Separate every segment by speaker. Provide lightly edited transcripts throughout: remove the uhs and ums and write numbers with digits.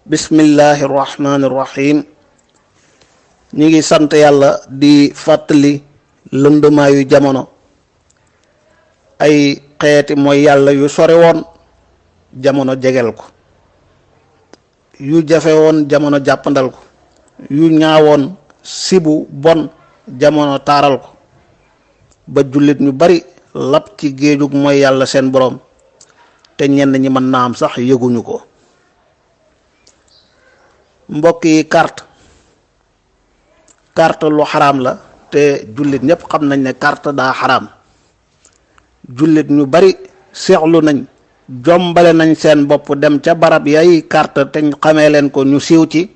Speaker 1: bismillahi rahmaani rahim. ñi ngi sant yàlla di fàttali lëndëmaayu jamono ay xeeti mooy yàlla yu sore woon jamono jegel ko, yu jafe woon jamono jàppandal ko, yu ñaawoon sibu bon jamono taaral ko, ba jullit ñu bari lap ci géejug mooy yàlla seen boroom te ñenn ñi mën naa am sax yëguñu ko. mbokk yi, carte lu xaraam la te jullit ñépp xam nañ ne carte daa xaraam. jullit ñu bari seexlu nañ, jombale nañ seen bopp dem ca barab yay carte te ñu xamee leen ko, ñu siiw ci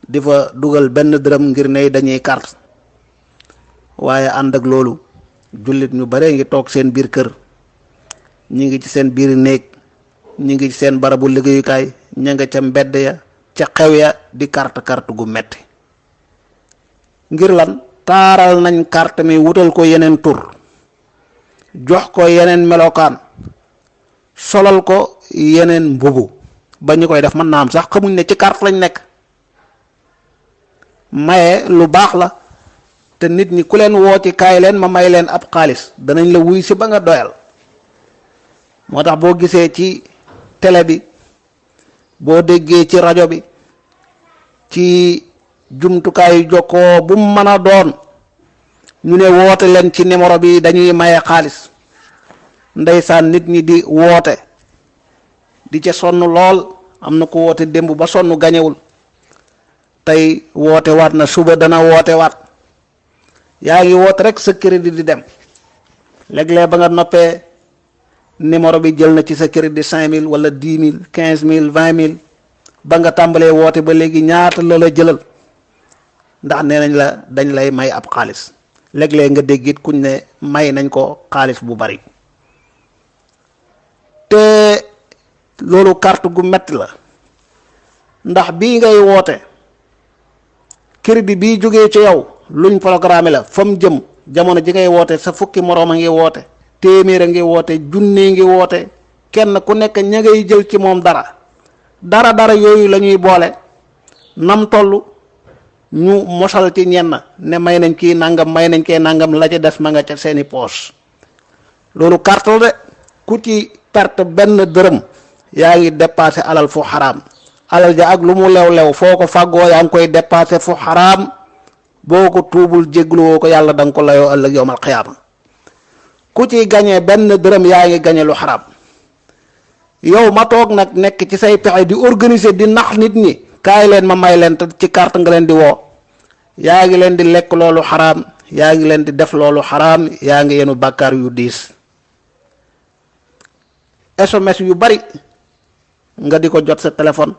Speaker 1: di fa dugal benn dërëm ngir ne dañuy carte. waaye ànd ak loolu jullit ñu bare ngi toog seen biir kër, ñi ngi ci seen biir néeg, ñi ngi ci seen barabu liggéeyukaay, ña nga ca mbedd ya, ca xew ya di carte gu metti. ngir lan? taaral nañ carte mi wutal ko yeneen tur, jox ko yeneen melokaan, solal ko yeneen mbubu ba ñu koy def mën naa am sax xamuñ ne ci carte lañ nekk. maye lu baax la te nit ñi ku leen woo ci kaay leen ma may leen ab xaalis danañ la wuy si ba nga doyal. moo tax boo gisee ci télé bi, boo déggee ci rajo bi, ci jumtukaayu jokkoo bu mu mën a doon, ñu ne woote leen ci numéro bi dañuy maye xaalis. ndeysaan nit ñi di woote di ca sonn lool. am na ko woote démb ba sonn gañewul, tey woote waat na, suba dana woote waat. yaa ngi woote rek sa crédit di dem. léeg-léeg ba nga noppee numéro bi jël na ci sa crédit 5000 wala 10 000 15 000 20 000 ba nga tàmbalee woote ba léegi ñaata la la jëlal, ndax nee nañ la dañ lay may ab xaalis. léeg-léeg nga dégg it kuñ ne may nañ ko xaalis bu bari. te loolu carte gu metti la, ndax bii ngay woote crédit bii jógee ci yow luñ programme la fa mu jëm. jamono ji ngay woote sa fukki moroom a ngi woote, téeméer a ngi woote, junne ngi woote, kenn ku nekk ña ngay jël ci moom dara yooyu la ñuy boole nam toll ñu mosal ci ñenn ne may nañ kii nangam, may nañ kee nangam, la ca des ma nga ca seeni poos. loolu carte la de. ku ci perte benn dërëm yaa ngi dépassé alal fu xaraam. alal ja ak lu mu lew foo ko fàggoo yaa ngi koy dépassé fu xaraam. boo ko tuubul jégluwoo ko yàlla da nga ko layoo ëllëg yowmal xiyaama. ku ci gañee benn dërëm yaa ngi gañe lu xaraam. yow ma toog nag nekk ci say pexe di organiser di nax nit ñi kaay leen ma may leen te ci carte nga leen di woo, yaa ngi leen di lekk loolu xaraam, yaa ngi leen di def loolu xaraam, yaa ngi yenu bàkkaar yu diis. SMS yu bari nga di ko jot sa téléphone,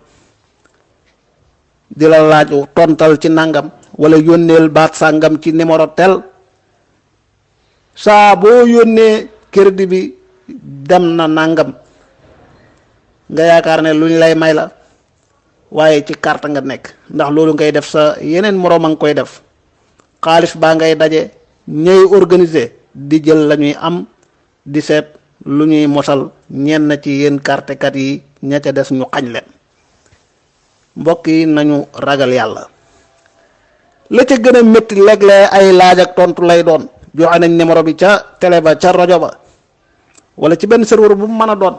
Speaker 1: di la laaj tontal ci nangam wala yónneel baat sàngam ci numéro tel. saa boo yónnee crédit bi dem na nangam, nga yaakaar ne luñ lay may la, waaye ci carte nga nekk. ndax loolu ngay def sa yeneen moroom a ngi koy def. xaalis baa ngay daje, ñëy organiser di jël la ñuy am, di seet lu ñuy mosal ñenn ci yéen kartekat yi, ña ca des ñu xañ leen. mbokk yi, nañu ragal yàlla. la ca gën a métti léeg-léeg ay laaj ak tontu lay doon. joxe nañ numéro bi ca télé ba, ca rajo ba, wala ci benn serveur bu mu mën a doon.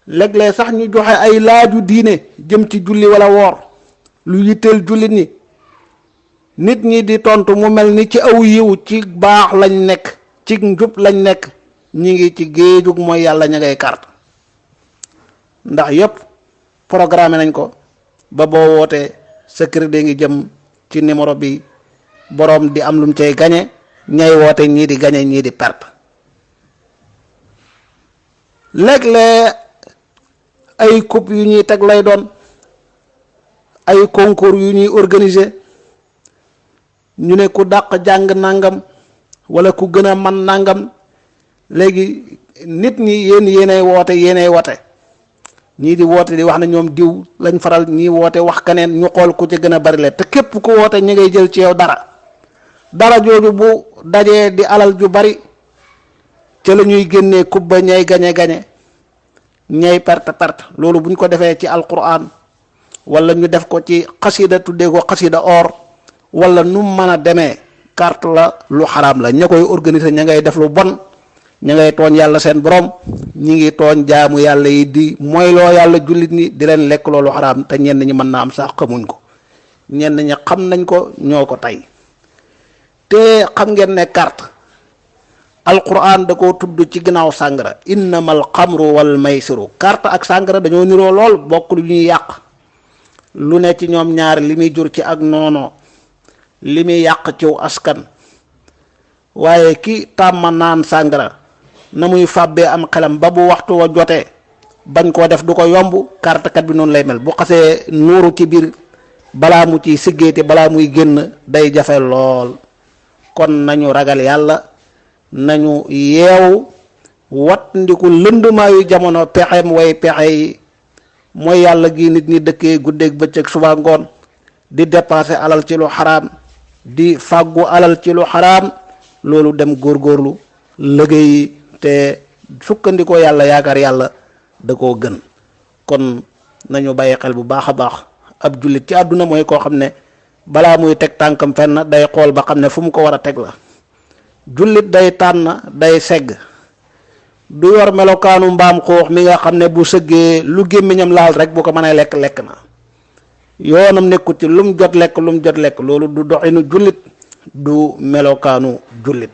Speaker 1: léeg-léeg sax ñu joxe ay laaju diine jëm ci julli wala woor, lu yitteel jullit ñi. nit ñi di tontu mu mel ni ci aw yiw, ci baax lañ nekk, ci njub lañ nekk. ñi ngi ci géejug mooy yàlla, ña ngay carte. ndax yépp programme nañ ko ba boo wootee sa crédit ngi jëm ci numéro bi, boroom di am lum cay gañe, ñay woote ñii di gañe ñii di perte. léeg-léeg ay coupe yu ñuy teg lay doon, ay concours yu ñuy organiser, ñu ne ku dàq jàng nangam wala ku gën a man nangam. léegi nit ñi yéenay woote, yéenay wote. ñii di woote di wax na ñoom diw lañ faral, ñii woote wax keneen, ñu xool ku ci gën a bari le. te képp ku woote ñi ngay jël ci yow dara jooju bu dajee di alal ju bari, ca la ñuy génnee coupe ba ñay gañe ñay perte. loolu buñ ko defee ci alquran wala ñu def ko ci xasida tuddee ko xasida or wala nu mën a demee carte la lu xaraam la. ña koy organiser ña ngay def lu bon, ña ngay tooñ yàlla seen borom, ñi ngi tooñ jaamu yàlla yi di moyloo yàlla jullit ñi di leen lekk loolu xaraam, te ñenn ñi mën naa am sax xamuñ ko, ñenn ñi xam nañ ko ñoo ko tey. te xam ngeen ne carte alquran da koo tudd ci ginnaaw sàngara, innamal xamru wal maysiru. carte ak sàngara dañoo niroo lool, bokk lu ñuy yàq, lu ne ci ñoom ñaar li muy jur ci ak noono, li muy yàq ciw askan. waaye ki tàmma naan sàngara na muy fàbbee am xelam ba bu waxtu wa jotee bañ koo def du ko yomb, carte kat bi noonu lay mel. bu xasee nuuru ci biir balaa mu ci siggeete balaa muy génn day jafe lool. kon nañu ragal yàlla, nañu yeewu, wat ndiku lëndmaayu jamono, pexem way pexe yi mooy yàlla gi nit ñi dëkkee guddeeg bëccëg suba ngoon, di dépenser alal ci lu xaraam, di fàggu alal ci lu xaraam. loolu dem góorgóorlu liggéey te sukkandikoo yàlla, yaakaar yàlla da koo gën. kon nañu bàyyi xel bu baax a baax, ab jullit ci àdduna mooy koo xam ne balaa muy teg tànkam fenn day xool ba xam ne fu mu ko war a teg la. jullit day tànn, day segg, du yor melokaanu mbaam xuux mi nga xam ne bu sëggee lu gémmiñam laal rek bu ko mënee lekk lekk na, yoonam nekkut ci lum jot lekk lum jot lekk. loolu du doxinu jullit, du melokaanu jullit.